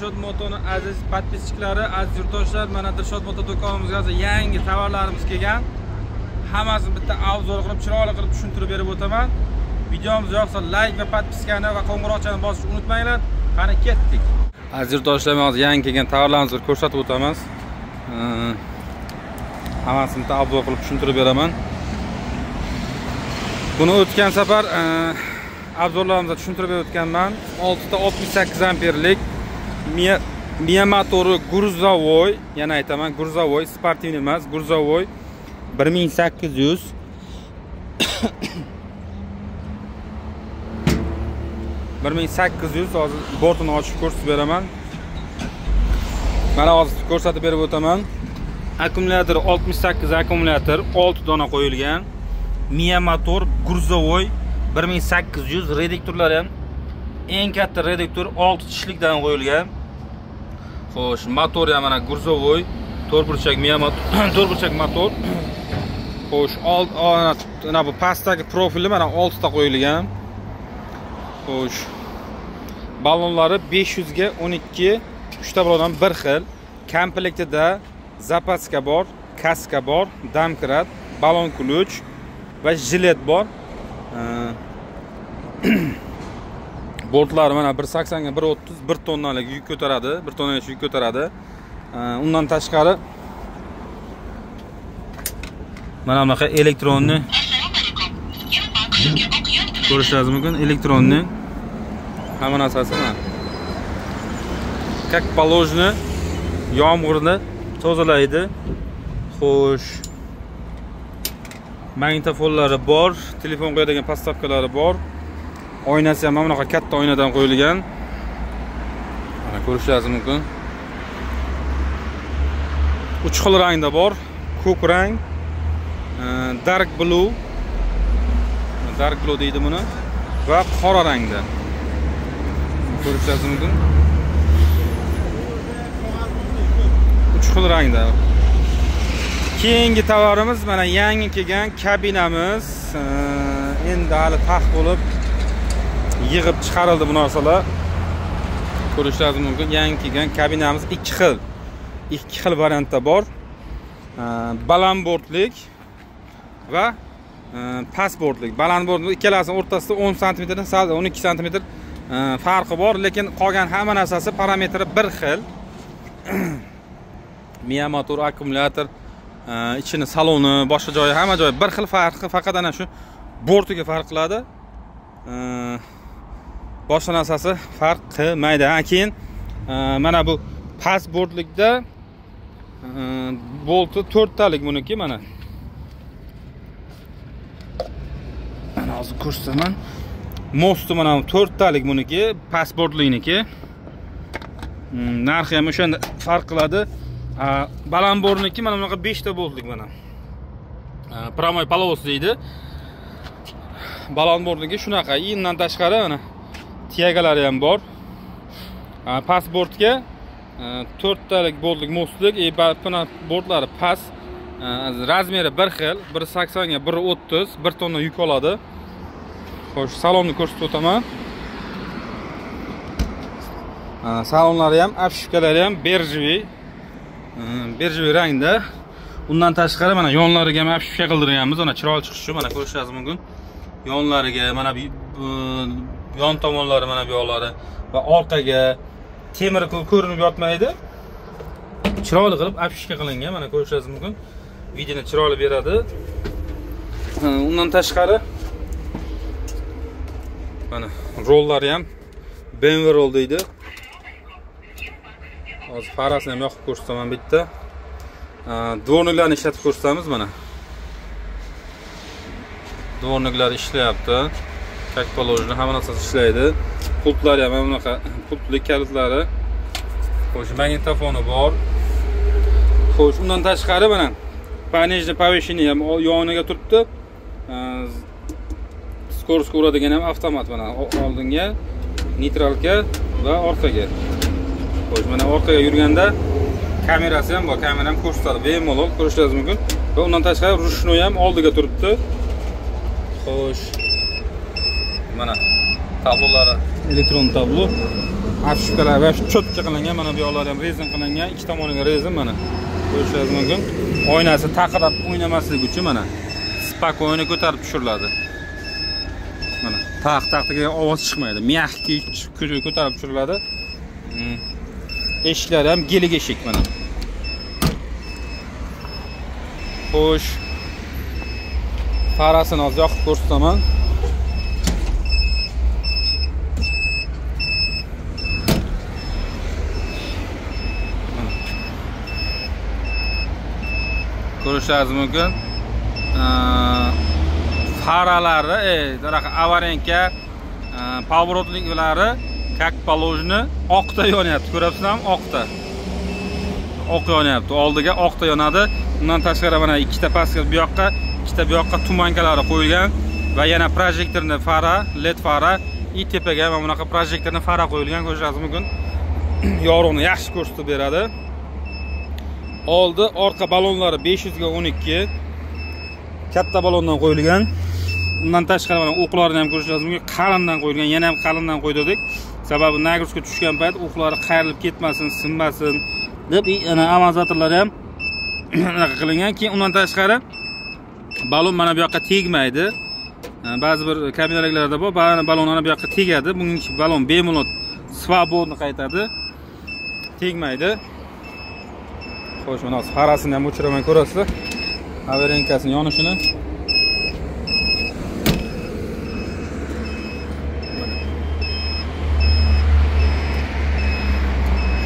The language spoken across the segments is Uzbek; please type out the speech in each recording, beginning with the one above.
Dilshod Motoni aziz podpischiklari, aziz yurtdoshlar, mana Dilshod Moto do'konimizga yangi tovarlarimiz kelgan. Hammasini bitta obzor qilib, chiroyli qilib tushuntirib berib o'taman. Videomiz yoqsa like va podpiskani va qo'ng'iroqchani bosishni unutmanglar. Qani ketdik. Aziz yurtdoshlar, hozir yangi kelgan tovarlarimizni ko'rsatib o'tamiz. Hammasini bitta obzor qilib tushuntirib beraman. Buni o'tgan safar obzorlarimizda tushuntirib o'tganman. 6 ta 68 amperlik Mia motori Грузовой, yana aytaman, Грузовой, sportivniy emas, Грузовой 1800. 1800 hozir bortini ochib ko'rsatib beraman. Mana hozir ko'rsatib berib o'taman. Akkumulyator 68 akkumulyator, 6 dona qo'yilgan. Mia motor Грузовой 1800, reduktorlari ham eng katta reduktor 6 tishlikdan qo'yilgan. Xo'sh, motor ham mana Грузовой, to'rtburchak Mia motor, to'rtburchak motor. Xo'sh, ana bu pastdagi profili mana 6 ta qo'yilgan. Xo'sh, ballonlari 500 ga 12, 3 ta ballon bir xil. Komplektida zapaska bor, kaska bor, damkrat, ballon ключ va jilet bor. Bortlari mana 1.80 ga 1.30, 1 tonnalik yuk ko'taradi, 1 tonnalik yuk ko'taradi. Undan tashqari mana bunaqa elektronni ko'rishingiz mumkin, elektronni hamma narsasi mana. Как положено yomg'irni tozalaydi. Xo'sh, magnitofonlari bor, telefon qo'yadigan podstavkalari bor. Oynasi ham mana bunaqa katta oynadan qo'yilgan. Mana ko'rishingiz mumkin. 3 xil rangda bor: ko'k rang, dark blue, dark blue deydi buni, va qora rangda. Ko'rishingiz mumkin. 3 xil rangda. Keyingi tovarimiz mana yangi kelgan kabinamiz. Endi hali tax bo'lib yig'ib chiqarildi bu narsalar. Ko'rishingiz mumkin. Yangi kelgan kabinamiz ikki xil variantda bor. Baland bortlik va past bortlik. Baland bortlik ikkalasining o'rtasida 10 santimetrdan sal 12 santimetr farqi bor, lekin qolgan hamma narsasi parametri bir xil. Mia motor, akkumulyator, ichini saloni, boshqa joyi, hamma joyi bir xil, farqi faqat ana shu bortiga farq qiladi. Boshqa narsasi farq qilmaydi. Keyin mana bu past bortlikda bolti 4 talik buniki mana. Mana hozir ko'rsataman. Mosti mana 4 talik buniki, past bortlikniki. Narxi ham o'shanda farq qiladi. Baland bortniki mana bunaqa 5 ta boltlik mana. Прямой полос deydi. Baland bortniki shunaqa. Undan tashqari mana tiyagalari ham bor. Past bortga 4 talik boltlik mostlik, buni bortlari past, razmeri bir xil, 1.80 ga 1.30, 1 tonna yuk oladi. Xo'sh, salonni ko'rsatib o'taman. Salonlari ham, obshivkalari ham berjviy, berjviy rangda. Undan tashqari mana yonlariga ham obshivka qildirganmiz. Mana chiroyli chiqishi uchun mana ko'rishingiz mumkin. Yonlariga mana yon tomonlari, mana bu yoqlari va orqaga temir ko'rinib yotmaydi. Chiroyli qilib obshivka qilingan, mana ko'rishingiz mumkin. Videoni chiroyli beradi. Undan tashqari mana rollari ham BMW roll deydi. Hozir farasini ham yoqib ko'rsataman bitta. Dvorniklarni ishlatib ko'rsatamiz mana. Dvorniklar ishlayapti. Как положено, hamma narsasi ishlaydi. Pultlari ham mana bunaqa pultli kalitlari. Xo'sh, magnitofoni bor. Xo'sh, undan tashqari mana понижный повышение ham yoniga turibdi. Скорость uradigan ham avtomat mana oldinga, neytralka va orqaga. Xo'sh, mana orqaga yurganda kamerasi ham bor, kamera ham ko'rsatadi, bemalol ko'rishingiz mumkin. Va undan tashqari rushnoy ham oldiga turibdi. Xo'sh. Mana tablolari elektron tablo. Afshikalar va cho'tka qilingan, mana bu yoqlari ham rezin qilingan, ikki tomoniga rezin mana. Ko'rishingiz mumkin. Oynasi taqirab o'ynamasligi uchun mana spokойно ko'tarib tushiriladi. Mana taq-taq degan ovoz chiqmaydi. Mягкий ko'tarib tushiriladi. Eshiklari ham gelik eshik mana. Xo'sh. Farasini hozir yoqib ko'rsataman. Ko'rishingiz mumkin. Faralari, avarenka, поворотниклari как положено oqda yonyapti. Ko'rapsizlarmi? Oqda. Oq yonyapti. Oldiga oqda yonadi. Undan tashqari mana ikkita pastga bu yoqqa, ikkita bu yoqqa tumankalari qo'yilgan va yana projektorni fara, LED fara, i tepaga mana bunaqa projektorni fara qo'yilgan, ko'rishingiz mumkin. Yorug'ni yaxshi ko'rsatib beradi. Oldi, orqa balonlari 500 ga 12 katta balondan qo'yilgan. Undan tashqari mana o'qlarini ham ko'rishingiz mumkin, qalindan qo'yilgan, yana ham qalindan qo'ydirdik. Sababi нагрузка tushgan payt o'qlari qayrilib ketmasin, sinmasin deb ana amortizatorlari ham anaqa qilingan. Keyin undan tashqari balon mana bu yoqqa tegmaydi. Ba'zi bir kabinalarda bor, balon mana bu yoqqa tegadi. Buningki balon bemalol свободно qaytadi. Tegmaydi. Xo'sh, mana hozir farasini ham o'chiraman, ko'rasizlar. Avarenkasini yonishini.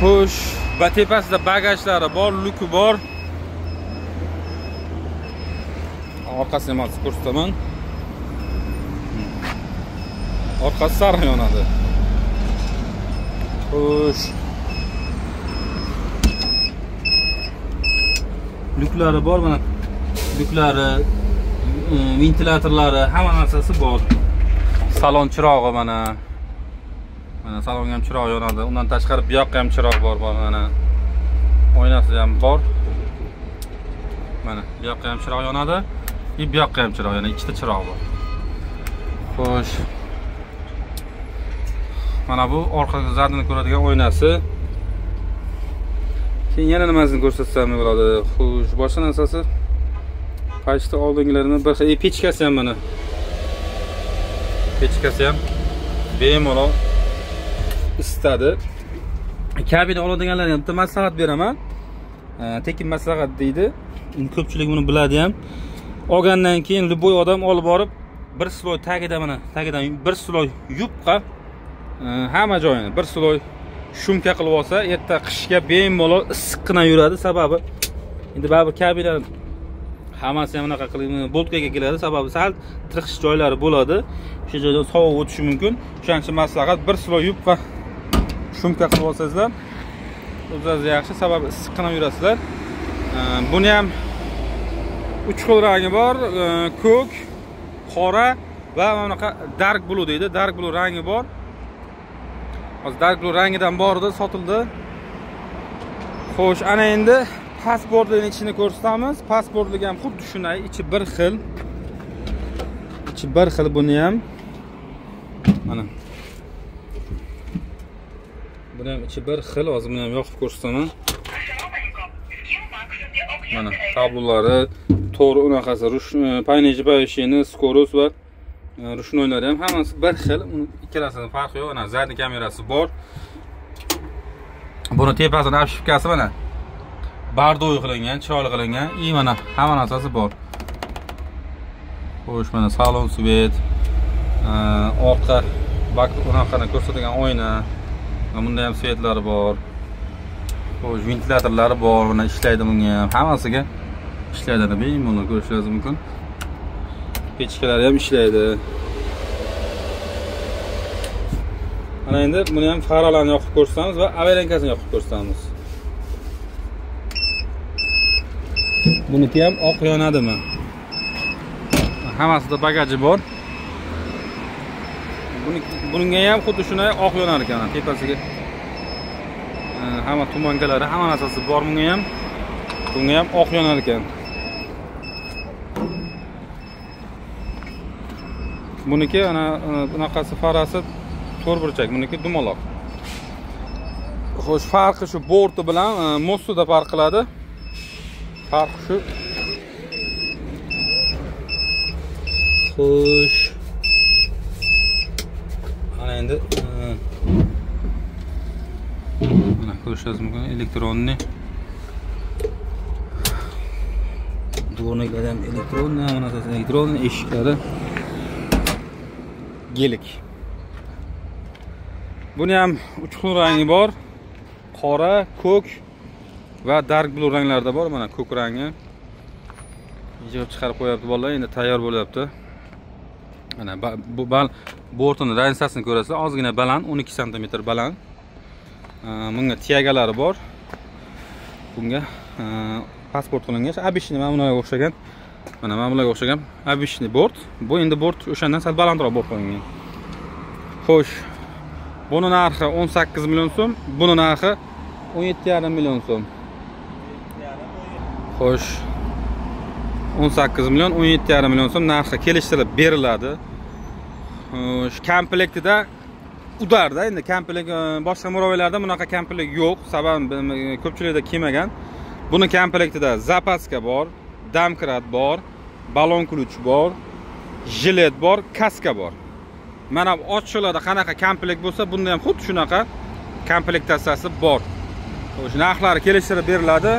Xo'sh, va tepasida bagajlari bor, luki bor. Orqasini ham hozir ko'rsataman. Orqasi sariq yonadi. Xo'sh. Luklari bor mana. Luklari, ventilatorlari, hamma narsasi bor. Salon chirog'i mana. Mana salonga ham chiroq yonadi. Undan tashqari bu yoqqa ham chiroq bor mana. Oynasi ham bor. Mana bu yoqqa ham chiroq yonadi, bu yoqqa ham chiroq yonadi. Ikkita chiroq bor. Xo'sh. Mana bu orqa zadini ko'radigan oynasi. Keyin yana nimasini ko'rsatsam bo'ladi. Xo'sh, boshqa narsasi pachta oldingilarini bir xil, pechkasi ham mana. Pechkasi ham bemalol isitadi. Kabina oladiganlarga bitta maslahat beraman. Tekin maslahat deydi. Ko'pchilik buni biladi ham. Olgandan keyin любой odam olib borib bir sloy tagida mana, tagidan bir sloy yupqa hamma joyini bir sloy shumka qilib olsa, erta qishga bemalol issiqqina yuradi. Sababi endi baribir kabina hammasi ham unaqa qilib boltkaga keladi. Sababi sal tirqish joylari bo'ladi. O'sha joydan sovuq o'tishi mumkin. O'shaning uchun maslahat bir sloy yupqa shumka qilib olsangizlar o'zingiz yaxshi, sababi issiqqina yurasizlar. Buni ham 3 xil rangi bor, ko'k, qora va mana bunaqa dark blue deydi. Dark blue rangi bor. Hozir dark blue rangidan bor edi, sotildi. Xo'sh, ana endi pasportning ichini ko'rsatamiz. Pasportlik ham xuddi shunday, ichi bir xil. Ichi bir xil buni ham. Mana. Buni ham ichi bir xil, hozir buni ham yoqib ko'rsataman. Mana tablolari, to'g'ri unaqasi, понижение повышение, скорость va ручнойлari ham hammasi bir xil. Uni ikkalasining farqi yo'q. Mana задний kamerasi bor. Buni tepasini обшивкasi mana bardoy qilingan, chiroyli qilingan. И mana hamma narsasi bor. Xo'sh, mana salon svet, orqa bak unaqani ko'rsatadigan oyna. Bunda ham svetlari bor. Xo'sh, ventilatorlari bor, mana ishlaydi bunga ham. Hammasiga ishlaydi, bemalol ko'rishingiz mumkin. Pechkalari ham ishlaydi. Mana endi buni ham faralarni yoqib ko'rsatamiz va avarenkasini yoqib ko'rsatamiz. Buniki ham oq yonadimi? Hammasida bagaji bor. Bunga ham xuddi shunday oq yonar ekan tepasiga. Hamma tumankalari, hamma narsasi bor bunga ham. Bunga ham oq yonar ekan. Buniki ana bunaqasi farasi to'rtburchak, buniki dumaloq. Xo'sh, farqi shu borti bilan mostida farq qiladi. Farq shu. Xo'sh. Ana endi mana ko'rishingiz mumkin, elektronniy dvorniklar ham elektronniy, mana elektronniy eshiklari gelik. Buni ham 3 xil rangi bor. Qora, ko'k va dark blue ranglarda bor. Mana ko'k rangi. Yig'ib chiqarib qo'yapti bolalar, endi tayyor bo'lyapti. Mana bu bortini ransasini ko'rasizlar, ozgina baland, 12 sm baland. Bunga tiyagalari bor. Bunga pasport qilingan. Обычный mana bularga o'xshagan. Mana bularga o'xshagan обычный bort. Bu endi bort o'shandan sal balandroq bort qilingan. Xo'sh, buni narxi 18 million so'm, buni narxi 17,5 million so'm. Xo'sh, 18 million, 17,5 million so'm narxi kelishtirib beriladi. Xo'sh, komplektida udarda endi komplekt boshqa muroviylarda bunaqa komplekt yo'q, sababi ko'pchilikda kelmagan. Buni komplektida zapaska bor, domkrat bor, balon ключ bor, jilet bor, kaska bor. Mana bu ochiqlarda qanaqa komplekt bo'lsa, bunda ham xuddi shunaqa komplektatsiyasi bor. Xo'sh, narxlari kelishtirib beriladi.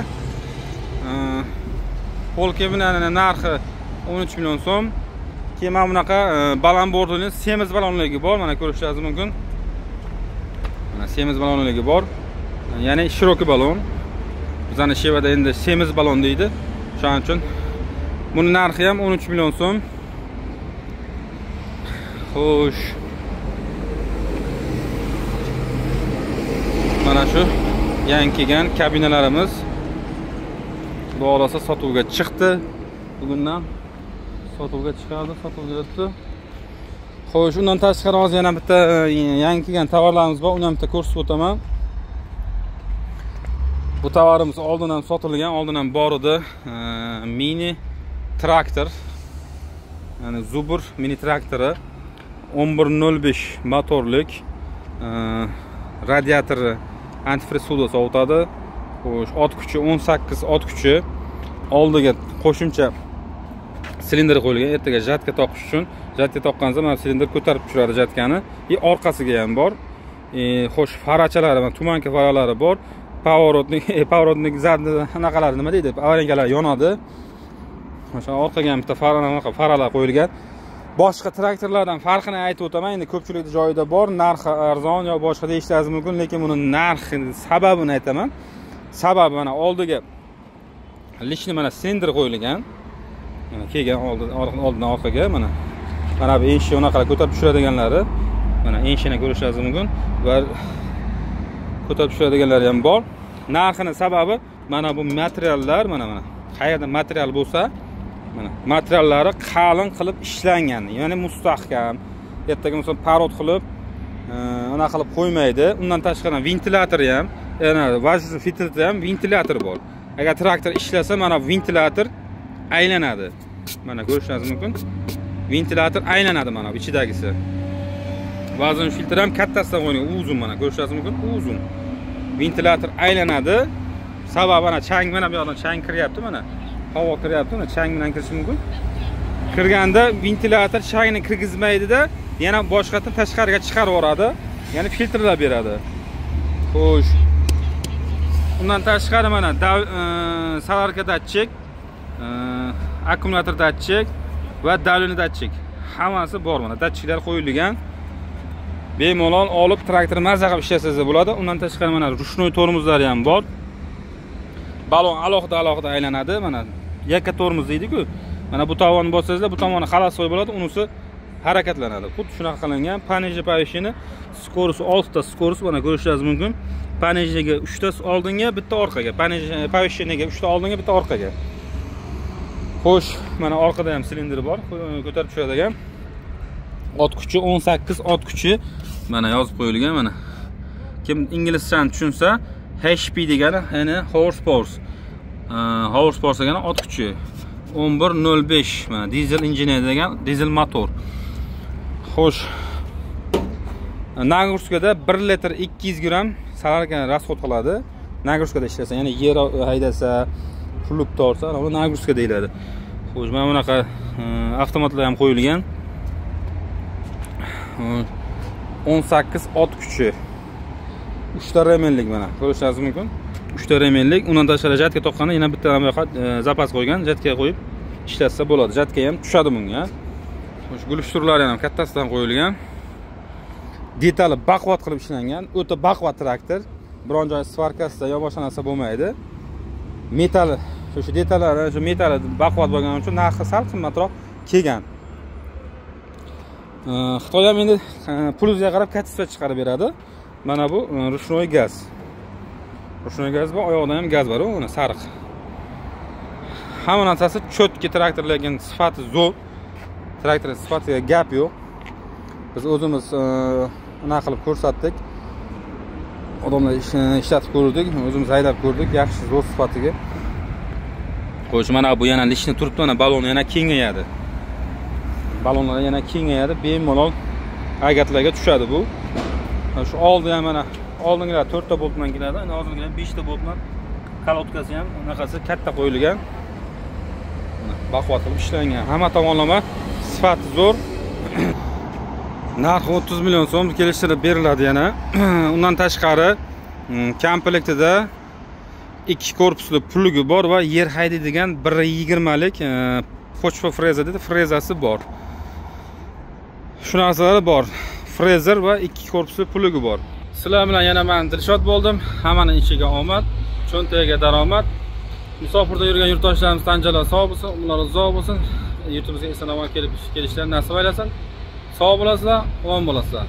Polkabinani narxi 13 million so'm. Keyin mana bunaqa baland bortli semiz balonligi bor, mana ko'rishingiz mumkin. Mana semiz balonligi bor. Ya'ni shiroki balon. Bizning shevada endi semiz balon deydi. Shuning uchun buni narxi ham 13 million so'm. Xo'sh. Mana shu yangi kelgan kabinalarimiz xudo xolasa sotuvga chiqdi. Bugundan sotuvga chiqardi, sotuvga o'tdi. Xo'sh, undan tashqari hozir yana bitta yangi kelgan tovarlarimiz bor, uni ham bitta ko'rsatib o'taman. Bu tovarimiz oldin ham sotilgan, oldin ham bor edi. Mini traktor. Ya'ni Zubr mini traktori 11.05 motorlik, radiatori antifriz suvda sovutadi. Xo'sh, ot kuchi 18 ot kuchi. Oldiga qo'shimcha silindr qo'yilgan, ertaga jatka toqish uchun. Jatka toqqaningizda mana silindr ko'tarib tushiradi jatkani. И orqasiga ham bor. Xo'sh, farachalari, mana tumanka faralari bor. Поворотник zadni anaqalari nima deydi? Avarinkalar yonadi. O'sha orqaga ham bitta faralar qo'yilgan. Boshqa traktorlardan farqini aytib o'taman. Endi ko'pchilik joyida bor, narxi arzon yo boshqa deyishingiz mumkin, lekin buni narxi sababini aytaman. Sababi mana oldiga lishni mana silindr qo'yilgan. Mana kelgan oldidan orqaga mana bu eshik unaqalar ko'tarib tushiradiganlari, mana eshikni ko'rishingiz mumkin va ko'tarib tushiradiganlari ham bor. Narxini sababi mana bu materiallar, mana qayerda material bo'lsa, mana materiallari qalin qilib ishlangan, ya'ni mustahkam. Ertaga masalan parod qilib, ana qilib qo'ymaydi. Undan tashqari ventilyatori ham, yana vazn filtrida ham ventilyator bor. Agar traktor ishlasa, mana ventilyator aylanadi. Mana ko'rishingiz mumkin. Ventilyator aylanadi mana bu ichidagisi. Vazn filtri ham kattasidan qo'yilgan, uzun mana ko'rishingiz mumkin, uzun. Ventilyator aylanadi. Sababi mana chang, mana bu yoqdan chang kiryapti, mana havo kiryapti, mana chang bilan kirishi mumkin. Kirganda ventilyator changni kirgizmaydida, yana boshqatdan tashqariga chiqarib yuboradi, ya'ni filtrlab beradi. Xo'sh. Undan tashqari mana solarka datchik, akkumulyator datchik va давление datchik hammasi bor mana datchiklar qo'yilgan. Bemalol olib traktor mazza qilib ishlasangiz bo'ladi. Undan tashqari mana ruchnoy tormozlari ham bor. Balon alohida aylanadi. Mana yakka tormoz deydi-ku. Mana bu tomonni bossangizlar, bu tomoni xalos bo'ladi, unisi harakatlanadi. Xuddi shunaqa qilingan. Понижение повышение skorosti 6 ta skorost mana ko'rishingiz mumkin. Понижениеga 3 ta oldinga, bitta orqaga. Понижение повышениеga 3 ta oldinga, bitta orqaga. Xo'sh, mana orqada ham silindr bor, ko'tarib tushadigan. Ot kuchi 18 ot kuchi mana yozib qo'yilgan mana. Kim inglizchani tushunsa, HP degani, ya'ni horsepower. Horsepower degani ot kuchi. 11.05 mana dizel injiniya degan dizel motor. Xo'sh, нагрузка da 1 litr 200 gramm solarkani расход qiladi. Нагрузка da ishlasa, ya'ni yer haydasa, pulib tortsa, uni нагрузка deyiladi. Xo'sh, mana bunaqa avtomatlar ham qo'yilgan. 18 ot kuchi. 3 ta remenlik mana ko'rishingiz mumkin. 3 ta remenlik, undan tashqari jatka toqqanda yana bitta ham zapas qo'ygan, jatkaga qo'yib ishlatsa bo'ladi. Jatka ham tushadi bunga. Xo'sh, gulishturlari ham kattasidan qo'yilgan. Detali baquvvat qilib ishlangan, o'ta baquvvat traktor. Biron joyi svarkasida yo boshqa narsa bo'lmaydi. Metal, shu detallari, shu metali baquvvat bo'lgani uchun narxi sal qimmatroq kelgan. Xitoy ham endi pulingizga qarab качество chiqarib beradi. Mana bu ручной gaz. Ручной gaz bor, oyog'ida ham gaz bor, uni sariq. Hamma narsasi cho'tki traktor, lekin sifati zo'r. Traktor sifatiga gap yo'q. Biz o'zimiz ana qilib ko'rsatdik. Odamlar ishlatib ko'rdik, o'zimiz haydab ko'rdik, yaxshi zo'r sifatiga. Xo'sh, mana bu yana lishni turibdi, mana balon yana kengayadi. Balonlar yana kengayadi, bemalol agatlarga tushadi bu. Shu oldi ham mana oldingilar 4 ta bolt bilan keladi, endi hozirgilar 5 ta bolt bilan, kalotkasi ham anaqasi katta qo'yilgan. Mana baquvvat qilib ishlangan. Hamma tomonlama sifati zo'r. Narxi 30 million so'm kelishtirib beriladi yana. Undan tashqari komplektida 2 korpusli plugi bor va yer haydaydigan 1.20lik pochva freza dedi, frezasi bor. Shu narsalar bor. Frezer va 2 korpusli plugi bor. Sizlar bilan yana men Dilshod bo'ldim. Hammaning ishiga omad, cho'ntagiga daromad. Musofirda yurgan yurtdoshlarimiz tanjalar sog' bo'lsin, umrlari uzoq bo'lsin. Yurtimizga eson omon kelib kelishlari nasib aylasin. Sog' bo'lasizlar, omon bo'lasizlar.